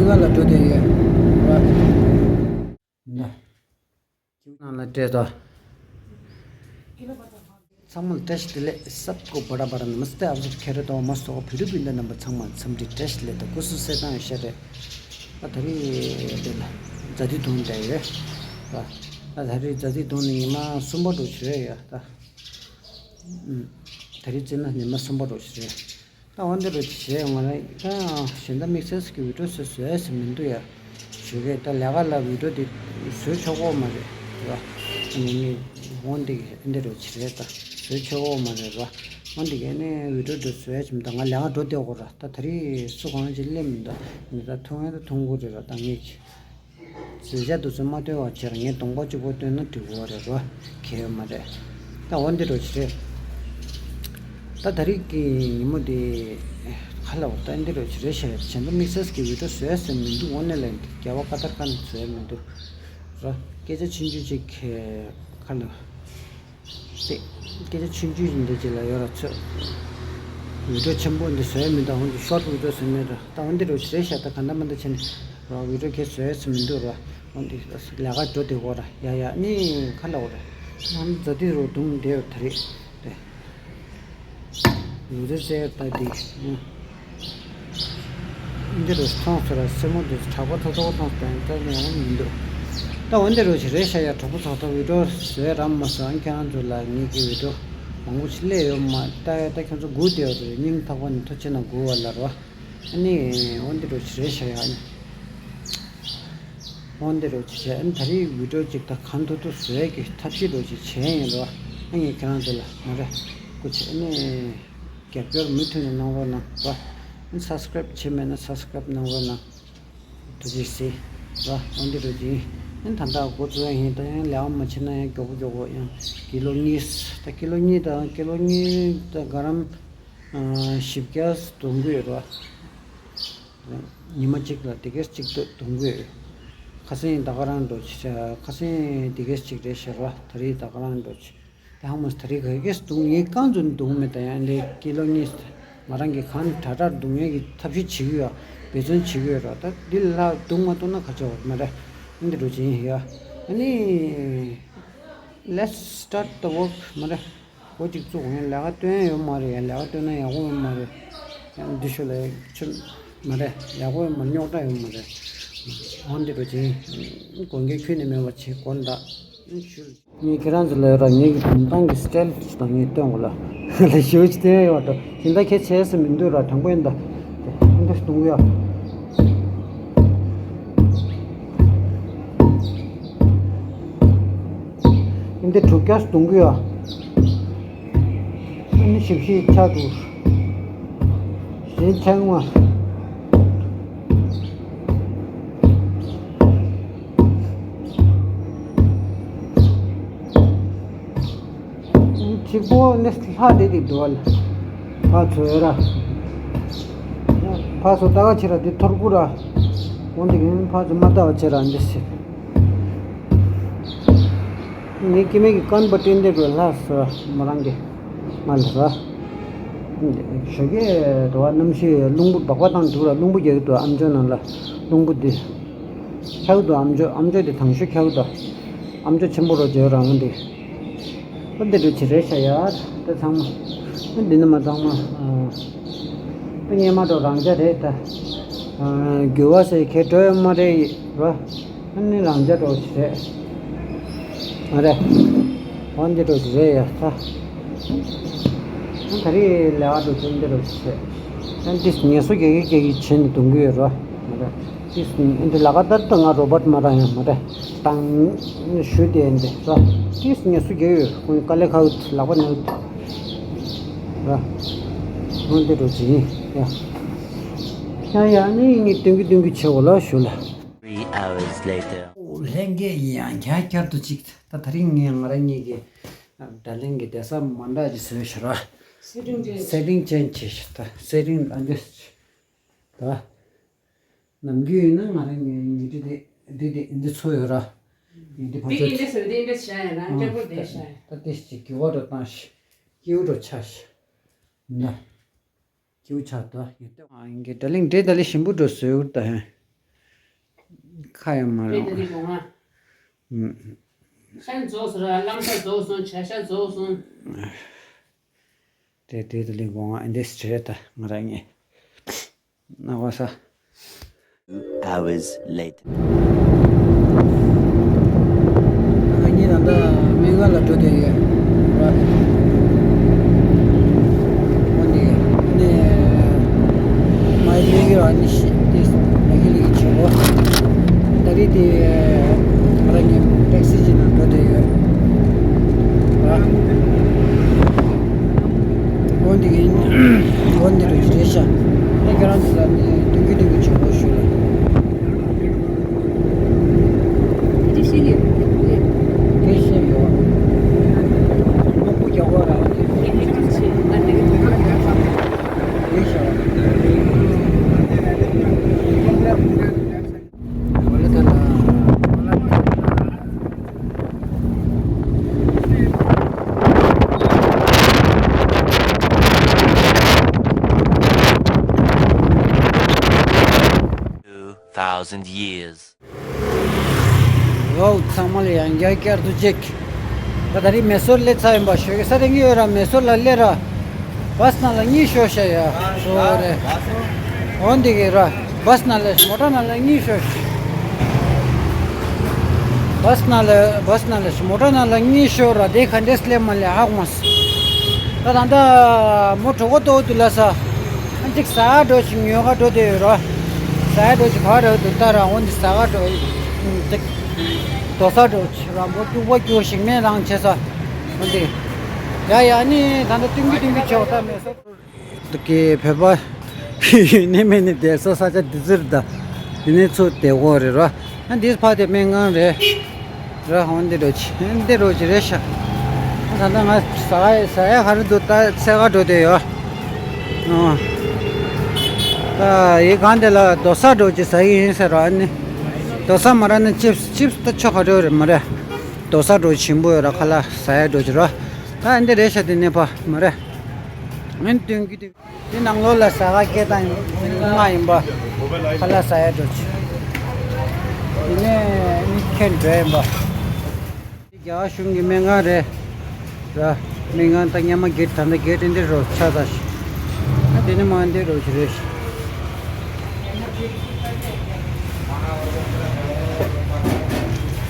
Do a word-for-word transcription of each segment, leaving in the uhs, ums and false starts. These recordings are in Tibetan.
ལ་འགྲོ་བསྡད་ཡོད། ན། ཁྱེད་རང་ལ་སྤྲད་དོ། ཚང་མ་ལ་བཀྲ་ཤིས་བདེ་ལེགས། सबको बड़ा बड़ा नमस्ते। आप सब खैरियत हो, मस्त हो? ཕུ་རུ་སྤུན་ཟླ་རྣམ་པ་ཚང་མ་འཚམས་འདྲི་བཀྲ་ཤིས་བདེ་ལེགས་དང་སྐུ་གཟུགས་གསལ་ཐང་ཡོད་ཤག་རེད། ད་ད་རེས་དེ་ལ་ཛ་དི་བརྡུངས་བསྡད་ཡོད། ད་ད་རེས་ཛ་དི་བརྡུངས་ནས་ཉི་མ་གསུམ་པ་འགྲོ་ཞུ་ཡ་ཡོད་ད། ད་རེས་བརྩིས་ན་ཉི་མ་གསུམ་པ་འགྲོ་ཞུ་རེད། ད་འོན་ཏེ་རུ་བྱས་ང་རང་ད་གཞན་དག་དམིགས་བསལ་གྱི་བི་ཌིའོ་བཟོ་བཟོ་ཡ་ཟེར་མི་འདུག་ཡ། ཞུ་གས་ད་ལས་ཀ་ལ་བི་ཌིའོ་འདི་བཟོས་ཆོག་གོ་མ་རེད་ར། ཨ་ནི་ངས་འོན་ཏེ་འདི་རུ་བྱས་རེད་ད། བཟོས་ཆོག་གོ་མ་རེད་ར། འོན་ཏེ་གས་ནས་བི་ཌིའོ་འདི་བཟོ་ཡ་བྱུང་ད་ང་ལས་ཀ་འགྲོ་བསྡད་གོ་ར། ད་ད་རེས་སུ་གང་ཅི་སླེབས་མི་འདུག་ངས་ད་མཐོང་ཡ་ད་མཐོང་གོ་རེད་ར། ད་ངས་ཀྱི་བཟོས་བྱ་འདུག་ཚོད་མ་སྟོན་བ་བྱས་ར། ངས་གདོང་པ་གཅིག་པོ་སྟོན་ན་འགྲིག་གོ་རེད་ར། གལ་ཡོད་མ་རེད། ད་འོ་འདི་རུ་བྱས་རེད། ད་ད་རེས་ཀྱི་ཉིན་མོ་འདི་ཁ་ལ་འོ་ད་འདི་རུ་བྱས་རེད་ཤག་གཞན་དག་དམིགས་བསལ་གྱི་བི་ཌིའོ་བཟོ་ཡ་ཟེར་མི་འདུག་དངོས་གནས་ལ་རྒྱལ་བ་ཀ་དར་ཁ་ནས་བཟོ་ཡ་མི་འདུག་ར། སྐད་ཆ་ཆུང་ཆུང་ཅིག་ཁ་ལ་དེ། སྐད་ཆ་ཆུང་ཆུང་ཞིག་འདི་ཅིག་ལ་ཡོད་ར་ཚོད། བི་ཌིའོ་ཆེན་པོ་འདི་བཟོ་ཡ་མི་འདུག་འོ་འདི་ཤོར་ཊི་བི་ཌིའོ་བཟོ་མེད་ར། ད་འོ་འདི་རུ་བྱས་རེད་ཤག་ད་ག་འདྲ་མ་འདྲ་བྱས་ནས་ར་བི་ཌིའོ་གས་བཟོ་ཡ་ཟེར་མི་འདུག་ར། འོ་འདི་ལས་ཀ་འགྲོ་བསྡད་གོ་ར། ཡ་ཡ་ནི་ཁ་ལ་འོ་ར། ང་ཛ་དི་རུ་བརྡུངས་བསྡད་ཡོད་ད་རེད། རེད། ལུས་རྩལ་རྩེད་ཡ་ད་འདི། འདི་རུ་མཐོང་ཟེར་ར་སེར་མོ་འདི་དྲག་པོ་ཐོག་ཐོག་མཐོང་ཟེར་ད་ནི་འོང་མི་འདུག་ད་འོ་འདི་རུ་ཞིག་རེད་ཤག་ཡ་གྲོགས་པོ་ཚོ་ད་བི་ཌིའོ་བཟོས་རམ་མ་བཟོས་ཨང་ཁྱེད་རང་ཚོ་ལ་ངེད་ཀྱི་བི་ཌིའོ་མང་པོ་ཞིག་སླེབས་ཡོད་མ་ལྟ་ཡ་ད་ཁྱེད་ཚོ་སྒུག་བསྡད་ཡོད་རེད། སྙིང་ཐག་པ་ནས་ཐུགས་རྗེ་གནང་སྒུག་པ་ལ་རོ། ཨ་ནི་འོ་འདི་རུ་ཞིག་རེད་ཤག་ཡ་ཨ་ནི། འོ་འདི་རུ་ཅི་བྱས་ཨ་ནི་ད་རེས་བི་ཌིའོ་ཅིག་ད་གང་ཐུབ་ཐུབ་བཟོ་ཡས་ཀྱི་ཐབས་ཤེས་རུ་ཅིག་བྱས་ཡིན་རོ། ཨ་ངས་ཁྱེད་རང་ཚོ་ལ་མ་རེད་སྐུ་མཁྱེན་ཨ་ནི་རྒྱབ་སྐྱོར་མུ་མཐུད་ནས་གནང་རོགས་གནང་རོ། ཨ་ནི་སབ་སི་ཀ་རེབ་བྱས་མེད་ན་སབ་སི་ཀ་རེབ་གནང་རོགས་གནང་། ཐུགས་རྗེ་གཟིགས་རོ། འོ་འདི་རུ་ཅིག་ཡིན། ཨ་ནི་ད་ལྟ་འགོ་བཙུགས་ཡ་ཡིན། ད་ཡང་ལས་ཀ་མ་བྱས་ན་ཡང་མགྱོགས་པོ་མགྱོགས་པོ་ཡང་ཀི་ལོ་གཉིས་ད་ཀི་ལོ་གཉིས་དང་ཀི་ལོ་གཉིས་ད་ག་རམ། བཞི་བརྒྱ་བརྡུང་གི་ཡོད་རེད་བ། ཉི་མ་གཅིག་ལ་དེ་གས་གཅིག་བརྡུང་གི་ཡོད། ཁ་སང་ད་ག་རང་འགྲོ་ཆ་ཁ་སང་དེ་གས་གཅིག་རེད་ཤག་ར། ད་རེས་ད་ག་རང་འགྲོ་ཆ། དེ་ཧང་མོ་ད་རེས་ག་གས་བརྡུང་ངས་རྐང་བཙུགས་བརྡུང་མེད། ད་ཡང་ལས་ཀི་ལོ་གཉིས་ང་རང་གི་གང་དྲག་དྲག་བརྡུང་ཡས་ཀྱི་ཐབས་ཤེས་བྱེད་ཀྱི་ཡོད། འབད་བརྩོན་བྱེད་ཀྱི་ཡོད་ར། ད་འདི་ལ་བརྡུང་མ་བཏུབ་ན་ག་ཅི་ཡོད་མ་རེད། འདི་འགྲོ་ཆ་ཡིན་ཡ། ཨ་ནི། Let's start the work མ་རེད། འགོ་གཅིག་བཙུགས་ཡང་ལས་ཀ་སྟོན་ཡ་ཡོད་མ་རེད། ཡང་ལས་ཀ་སྟོན་ན་ཡག་པོ་ཡོད་མ་རེད། ཡང་འདི་ཤོད་ལ་ཡང་ཆུ་མ་རེད། ཡག་པོ་ཡོད་མ་རེད། རྙོག་དྲ་ཡོད་མ་རེད། འོ་འདི་འགྲོ་ཆ་ཡིན། དགོན་སྐྱེལ་ཁྱོན་ནས་མེད་པ་བྱེད་དགོས་འདྲ། ཞུ། ངས་ཁྱེད་རང་ཚོ་ལ་ཡོད་ར་ངེད་ཀྱི་བུམ་ཐང་གི་སི་ཊལ་ཅིག་དང་ངས་སྟོན་དགོས་ལ། ལ་ཞུ་ཅི་སྟོན་ཡོད་ར། ཞིང་ད་ཁྱེད་བྱས་སུ་མི་འདུག་ར། དྲང་པོ་ཡིན་ད། འདི་སྟོན་གི་ཡོད། འདི་དྲུག་བརྒྱ་སྟོང་གི་ཡོད། ཨ་ནི་ཞིབ་ཞིབ་ཆགས་འདུག་གཞན་ཆགས་མ། གཅིག་པོ་ནི་ལྷ་དེ་དེ་འདུག་ལ། ཕ་ཚོ་ཡོད་ར། ཕ་ཚོ་ད་ག་ཆེ་ར་དེ་ཐོར་བུ་ར། འོན་ཏེ་གིན་ཕ་ཚོ་མ་ལྟ་བ་ཆེ་ར་འདི་སི། ངའི་སྐྱེ་དམན་གྱི་རྐང་པ་སྤྲིན་དེ་རུ་ལྷ་སོ་མོ་རང་གི་ང་ལ་ར། ཞོགས་ཀས་དུ་བ་གནམ་གཤིས་རླུང་བུ་སྦག་སྦག་བཏང་འདུག་ར། རླུང་བུ་རྒྱག་གི་འདུག་ཨམ་ཅོག་ནང་ལ་རླུང་བུ་འདི། ཁྱག་འདུག་ཨམ་ཅོག་ཨམ་ཅོག་འདི་དང་ཤོས་ཁྱག་འདུག་ཨམ་ཅོག་ཆེན་པོ་རོ་བརྗོད་རང་འདི། ཨ་འདི་འདྲ་ཅིག་རེད་ཤག་ཡ། ད་ཚང་མ། ཨ་འདི་ནི་མ་ཚང་མ། ཨ་སྔས་མ་འགྲོ་རང་ཅག་རེད་ད། ཨ་རྒྱུ་བ་ཟེར་ཁྱེད་འགྲོ་ཡོད་མ་རེད་རོ། ཨ་ནི་རང་ཅག་འགྲོ་ཞིག་རེད། མ་རེད། འོ་འདི་འགྲོ་ཞིག་རེད་ཡ་ད། ཨ་ད་རེས་ལས་ཀ་འགྲོ་ཚུལ་འདི་འགྲོ་ཞིག་རེད། ཨ་འདི་ངལ་གསོ་རྒྱག་གི་རྒྱག་གི་བྱས་ནས་གཏོང་གི་ཡོད་རོ། མ་རེད། ཏིས་འདི་ལ་ཀ་ཏར་དུ་ང་རོ་བཊ་མ་ར་ཡང་མ་རེད། དང་ཞུ་དེ་འདི་ར། ཏིས་ངལ་གསོ་རྒྱག་ཡོད། ཁོང་དཀའ་ལས་ཁག་ལག་པ་ནས་ར། ཁོང་འདི་འགྲོ་ཅི་ཡིན་ཡ། ཡ་ཡ་ནི་ངས་སྟོན་གི་སྟོན་གི་བྱེད་འོ་ལ་ཞུ་ལ། Three hours later. ལྷན་རྒྱས་ཡིན་ཡང་ཁྱར་ཁྱར་དུ་ཅིག་ད་ད་རིང་ངས་ང་རང་ཉིད་ཀྱི་ཌར་ལིང་གི་བསྡད་ས་མ་འདྲ་ཅིག་བཟོས་ཤག་ར། སེ་ཊིང་ཅེན་ཇི། སེ་ཊིང་ཅེན་ཇི་བྱས་ཤག་ད་སེ་ཊིང་ཨ་འདི། ད། ནམ་རྒྱུན་ཡིན་ན་ང་རང་ངའི་ཡི་གེ་འདི་འདི་འདི་འདི་ཚོ་ཡོད་ར། ཡི་གེ་ཕར་འདི་ཚོ་ཨིན་ཌི་སི་རེད། འདི་ཨིན་ཌི་སི་བྱ་ཡ་ན་ཨ་སྐྱ་བོ་བསྡད་ཤག་ད་ཏིས་ཅིག་གི་བ་འགྲོ་བཏང་ཤག་སྐྱིའུ་འགྲོ་ཆགས་ཤག་ན་སྐྱིའུ་ཆགས་ད་ཡོད་ད། ཨ་ཡིན་གྱི་ཌར་ལིང་འདྲེ་ད་ལི་ཞིམ་པོ་འགྲོ་བཟོས་ཡོད་ད་ཧན། ཁ་ཡང་མ་རེད། རེད་དེ་རེད་གོ་ང་། ཨུམ། ཤན་རྫོགས་སོང་ར། གླང་ཤ་རྫོགས་སོང་། བྱ་ཤ་རྫོགས་སོང་། དེ་དེ་དེ་ལས་གོ་ང་འདི་སྤྲད་ད་ང་རང་ངས། ན་བ་ས། Two hours later. ང་གཉིས་ད་ལྟ་སྨན་ཁང་ལ་འགྲོ་བསྡད་ཡོད། ར། འོ་ནི་ནི་མ་ཡི་ལི་གི་ར་ནི་ཤི་ཏི་ལི་གི་ལི་གི་བྱེད་གོ། ད་རེས་དེ་ང་རང་གཉིས་ཊེག་སི་ཅིག་ནང་འགྲོ་བསྡད་ཡོད། ར། འོ་འདི་གི་འོ་འདི་རུ་རེད་ཤག་ཨེ་ཁྱེད་རང་ཚོ་ལ་ནི་སྟོན་གི་སྟོན་གི་བྱུང་བ་ཞུ་ལ། དེ་ཤེས་ཡོད། དེ་ཤེས་ཡོད། ཁོ་སྐུ་རྒྱལ་བ་ར། དེ་ཤེས་ཡོད། Two thousand years. ཡོའོ། ཚང་མ་ལ་ཡང་བསྐྱར་བསྐྱར་དུ་ཅིག་ད་ད་རེས་མེ་སོར་སླེབས་ཚར་ཡིན་པ། ཞོགས་ཀས་ས་རེ་གཉིས་ཡོད་ར། མེ་སོར་ལ་སླེབས་ར། བཱས་ནང་ལ་གཉིད་ཤོར་ཤག་ཡ། ཤོར་རེད། འོ་འདི་གི་ར། བཱས་ནང་ལ་མོ་ཊ་ནང་ལ་གཉིད་ཤོར་ཤག་བཱས་ནང་ལ་བཱས་ནང་ལ་མོ་ཊ་ནང་ལ་གཉིད་ཤོར་ར། དེ་ག་འདྲས་སླེབས་མ་ལེ་ཧ་གོ་མ་སོང་། ད་ད་ལྟ་མོ་གྲོད་ཁོག་ལྟོགས་འདུག་ལབ་ས། ཨ་ཅིག་ཟ་འགྲོ་ཞིག་ཉོ་ག་འགྲོ་དེ་ཡོད་ར། ཟ་འགྲོ་ཞིག་ག་ར་འདུག་ད་ར། འོ་འདི་ཟ་ག་འགྲོ་ཅིག་རྡོ་ས་འགྲོ་ཞིག་ར། མོ་སྐྱུག་པ་སྐྱུག་ཞིག་མེ་ལང་བྱས་ས། འོ་འདི། ཡ་ཡ་ནི་ད་ལྟ་ཏིང་གི་ཏིང་གི་བྱེད་འོ་ད་མེ་སོར། ཀྱི་བོད་པ་ཡིན་ནི་མིན་ནི་བསྡད་ས་ས་ཆ་འདི་ཚོར་ད། དེ་ནས་ཚུར་བསྡད་དགོས་རེད་ར། ཨ་འདིས་ཕ་དེ་སྨན་ཁང་རེད་ར། འོ་འདི་འགྲོ་ཆེ་འདི་འགྲོ་ཆེ་རེད་ཤག་ད་ལྟ་ང་ཟ་ཡ་ཟ་ཡ་ག་རེ་འདུག་ད་འཚོལ་ག་འགྲོ་བསྡད་ཡོད། ཨོ། ད་ཡི་གང་དེ་ལ་རྡོ་ས་འགྲོ་ཆེ་ཟ་ཡི་ཡིན་ཟེར་ར། ཨ་ནི་རྡོ་ས་མ་ར་ནི་ཅིབས་ཅིབས་ད་ཆོ་ག་འགྲོ་རེད་མ་རེད། རྡོ་ས་འགྲོ་ཆེན་པོ་ཡོད་ར། ཁ་ལག་ཟ་ཡ་འགྲོ་ཆེ་ར། ད་འདི་རེད་ཤག་དེ་ནས་ཕ་མ་རེད། ཨ་ནི་སྟོན་གི་དེ། དེ་ནང་ལོགས་ལ་ཟ་ཁང་སྐད་དང་ལྔ་ཡིན་པ། ཁ་ལག་ཟ་ཡ་འགྲོ་ཆེ། དེ་ནས་ཨ་ནི་ཁྱེད་འགྲོ་ཡིན་པ། རྒྱ་གཞུང་གི་སྨན་ཁང་རེད་ར། སྨན་ཁང་ད་སྔོན་མ་གེ་ཊི་ད་ལྟ་གེ་ཊི་འདི་རུ་ཆགས་ད་ཤག་ཨ་དེ་ནི་མ་འདི་རུ་ཞིག་རེད་ཤག་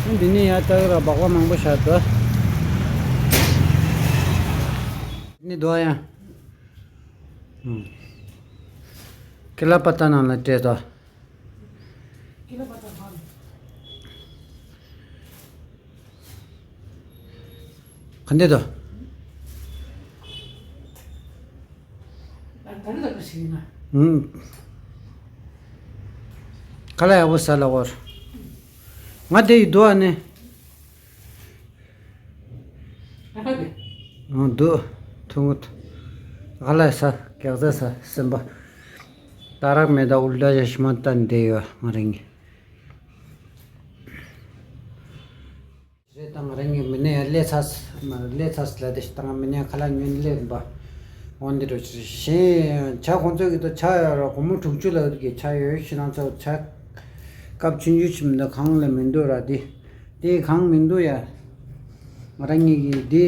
ཨ་འདི་ནི་ཡ་ལྟ་གི་ར་སྦག་སྦག་མང་པོ་བཞག་འདུག་ནི་འདུག་ཡ། ཀི་ལ་པ་ཏ་ནང་ལ་སྤྲད་དོ། ག་འདྲ་འདུག་ཁ་ལག་ཡག་པོ་ཟ་ལ་འོར། ང་དེ་ཡི་འདུག་ཨ་ནི། ཨ་འདུག་ཐུང་ངུ། ཨ་ལ་ས་རྒྱག་ས་ས་སེམས་པ། ད་རག་མེད་ད་ཨུལ་ཏྲ་ཞིག་མ་བཏང་བསྡད་ཡོད་ང་རང་གི། རེད་ད་ང་རང་གི་མི་ནས་ལས་ཚ་ལས་ཚ་ལ་དེ་ཞིག་ད་ང་མི་ནས་ཁ་ལག་ཉོས་སླེབས་པ། འོན་ཏེ་འགྲོ་ཕྱིར་གཞན་ཇ་ཁོང་ཚོས་ཀྱི་ད་ཇ་ཡོད་ར་སྒོར་མོ་དྲུག་ཅུ་ལ་གི་ཇ་ཡོད་ཤི་ན་ཚོ་ཇ། སྐབས་ཆུང་ཆུང་ཞིག་མི་འདུག་གང་ལ་མི་འདུག་ར་དེ། དེ་གང་མི་འདུག་ཡ། ང་རང་ཉིད་ཀྱིས་དེ་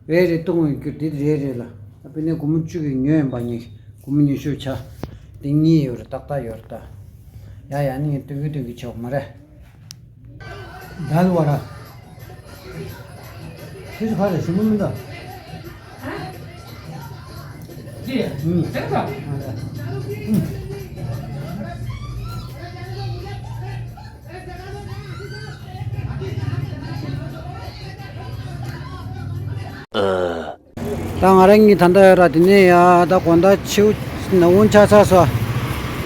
རེ་རེ་བཏུང་བའི་རྒྱུ་དེ་རེ་རེ་ལ་ཨ་ཕི་ནས་སྒོར་མོ་བཅུ་གི་ཉོས་ཡིན་པ་ཉིད་སྒོར་མོ་ཉི་ཤུ་ཆ་དེ་གཉིས་ཡོད་རེད་ཏག་ཏག་ཡོད་རེད་ད། ཡ་ཡ་ནི་ངས་སྟོན་གི་སྟོན་གི་ཆོག་མ་རེད། ད་ལ་བ་ར། ཁྱེད་ཚོ་ག་རེ་ཞིམ་པོ་མི་འདུག་ཨུམ། ཨ་ད། ཨུམ། ད་ང་རང་གཉིས་ད་ལྟ་ཡོད་ར་དེ་ནས་ཡ་ད་དགོང་དག་ཕྱི་ནག་ཁུང་ཆགས་ཚར་སོང་།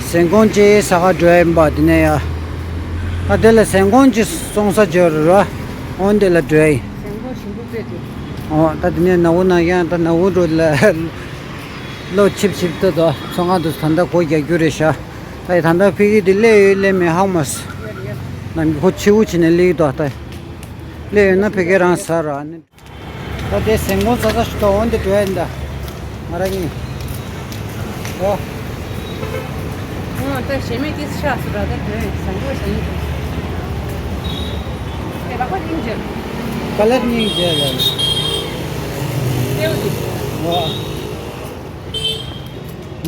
ཟན་ཀོང་ཅིག་ཟ་ག་འགྲོ་ཡ་ཡིན་པ་དེ་ནས་ཡ། ད་དེ་ལ་ཟན་ཀོང་ཅིག་སོང་ས་འབྱོར་ར། འོན་དེ་ལ་འགྲོ་ཡ་ཡིན། ཟན་ཀོང་ཞིམ་པོ་དཔེ་འདུག་ཨོ་ད་དེ་ནས་ནག་ཁུང་ནང་ཡང་ད་ནག་ཁུང་འགྲོ་ལ། ལོ་ཆིབ་ཆིབ་ཏུ་དོ་ཚོང་ཁང་དུ་ད་ལྟ་སྒོ་རྒྱག་རྒྱུ་རེད་ཤག་ད་ཡི་ད་ལྟ་ཕ་གི་དེ་སླེབས་ཡོད་སླེབས་མེད་ཧ་མ་སོང་། ནམ་གྱི་ཁོ་ཕྱི་དབུགས་བྱས་ནས་སླེབས་ཀྱི་འདུག་ད་སླེབས་ཡོད་ན་ཕ་གི་རང་ཟ་ར་ཨ་ནི། ད་དེ་ཟན་ཀོང་ཟ་ས་ཞིག་ཏོ་འོན་ཏེ་འགྲོ་ཡ་ཡིན་ད། ང་རང་གཉིས། ཨོ། ད་ཞེ་མེད་ཏིས་ཤ་སུ་ར་ད་དོན་བཟང་པོ་ཞེ་མེད་ཏིས། ཨེ་བ་ཁོ་སྙིང་རྗེ། ཀ་ལར་སྙིང་རྗེ་ལ། ཨེ་འོ་དེ། ཨོ།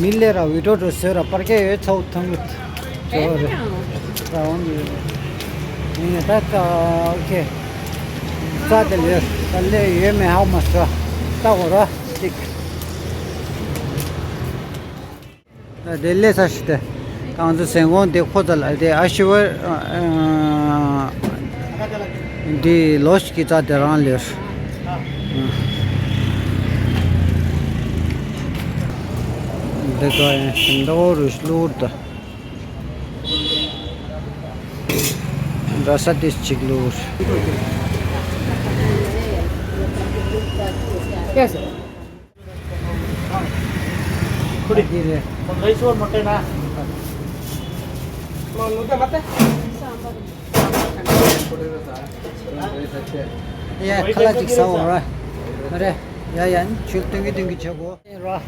མི་ལས་ར་བི་ཏྲོ་ཏྲོ་ཟེར་ར་པར་ཀེ་ཡོད་ཚའུ་ཐང་ཡོད། ཨེ་ཅོ་རེ། ཡང་། ར་འོང་ཡོད། ཡིན་ད་ད་ཨོ་ཁེ། རྩ་དེ་ལས་ད་ལས་ཡོད་མེད་ཧ་མ་སོ། ད་འོ་ར་ཅིག་དེ་ལས་ས་ཞིག་དེ། གང་ཚོ་ཟན་གོང་དེ་ཁོ་ཚ་ལ་དེ་ཨ་ཤི་བར། འདི་ལོ་ཞིག་གི་རྩ་དེ་རང་ལས། འདི་ཚོ་ཡང་ཞིམ་འདོག་རུ་བླུགས་ད། འདྲ་ས་དེ་གཅིག་བླུགས། ཡེ་སི། ཁུ་རེ། རེད། རེད། ཁོ་འདྲ་ཤོར་མ་སྤྲད་ན། ལོ་ལོ་ད་མ་སྟེ། ཡ་ཁ་ལག་ཅིག་ཟ་འོང་ར། མ་རེད། ཡ་ཡ་ཆུ་སྟོན་གི་སྟོན་གི་བྱེད་དགོས། ར།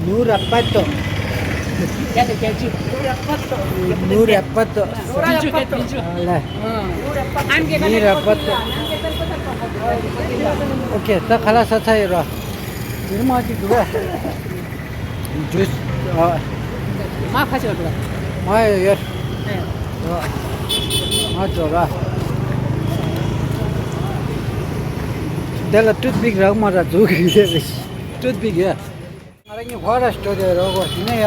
ནུ་ར་པ་ཏོ། ཡ་ད་རྒྱ་ཅི། ནུ་ར་པ་ཏོ། ལ། ནི་ར་པ་ཏོ། ཨོ་ཁེ་ད་ཁ་ལག་ཟ་ཚར་ཡོད་ར། ཡིན་མ་ཅིག་འདུག་གས། ཇུས། ཨ། མ་ཁ་ཆེ་བ་འདུག་གས། མ་ཡོད་ཡོད། ཨེ། མ་ཅོ་ར། དེ་ལ་ཏུད་པིག་རག་མ་ར་འཛུགས་ཡོད་རེད། ཏུད་པིག་ཡོད། ང་རང་གཉིས་ཧོ་ར་ཞིག་འགྲོ་དེ་རོ་གོ་དེ་ནས་ཡ།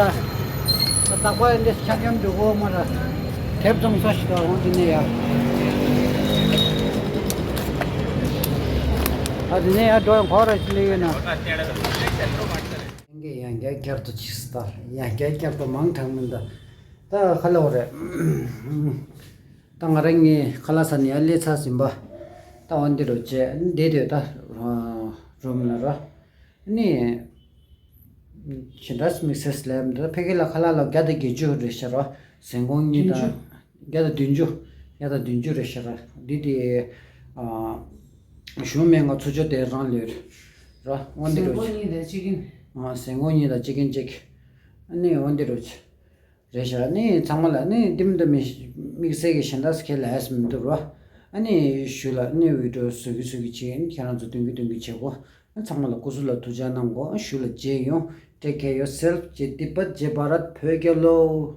ད་བདག་པ་འདི་ཆ་མཉམ་འགྲོ་གོ་མ་ར། དེབ་ཙམ་ས་ཞིག་ད་འོང་དེ་ནས་ཡ། ཨ་དེ་ནས་ཡ་འགྲོ་ཧོ་ར་ཞིག་ལས་ཡོད་ན། ཡང་བསྐྱར་ཡང་བསྐྱར་དུ་ཅིག་སྟ་ཡང་བསྐྱར་བསྐྱར་དུ་མང་དྲགས་མིན་ད། ད་ཁ་ལོ་རེད། ད་ང་རང་ངའི་ཁ་ལག་ཟ་ནས་ཡར་སླེབས་ཚར་ཟིན་པ། ད་འོ་འདི་རུ་བྱས་བསྡད་དུས་ད་རུམ་ལ་ར། ནི། ཇི་འདྲ་དམིགས་བསལ་ལབ་འདི་ཕ་གི་ལ་ཁ་ལག་ལ་བརྒྱ་དང་བརྒྱད་ཅུ་རེད་ཤག་ར། ཟན་གོང་གཉིས་དང་། བདུན་ཅུ། བརྒྱ་དང་བདུན་ཅུ། བརྒྱ་དང་བདུན་ཅུ་རེད་ཤག་ར། འདི་དེ། ཨ། གཞུང་མེད་ང་ཚོ་ཆོ་དེ་རང་ལོས། ར་འོ་འདི་རུ། ཟན་གོང་གཉིས་དང་གཅིག་ཨ་ཟན་གོང་གཉིས་དང་གཅིག་གིན་གཅིག་ཨ་ནི་འོ་འདི་རུ། རེད་ཤག་ནི་ཚང་མ་ལ་ནི་དེ་མི་འདུག་མི་དམིགས་བསལ་གྱི་གཞན་དག་ཁས་ལེན་མི་འདུག་ར། ཨ་ནི་ཞུ་ལ་ནི་བི་ཌི་ཡོ་བཟོ་གི་བཟོ་གི་བྱེད་ཁྱེད་རང་ཚོ་སྟོན་གི་སྟོན་གི་བྱེད་གོ་ཨ་ཚང་མ་ལ་སྐུ་གཟུགས་ལ་ཐུགས་ཅག་གནང་གོ་ཨ་ཞུ་ལ་རྗེས་ཡོང་ཊེག་ཁེར་ཡོར་སེལཕ་ཇེ་ཏི་པ་ཇེ་བྷ་རད་བོད་རྒྱལ་ལོ།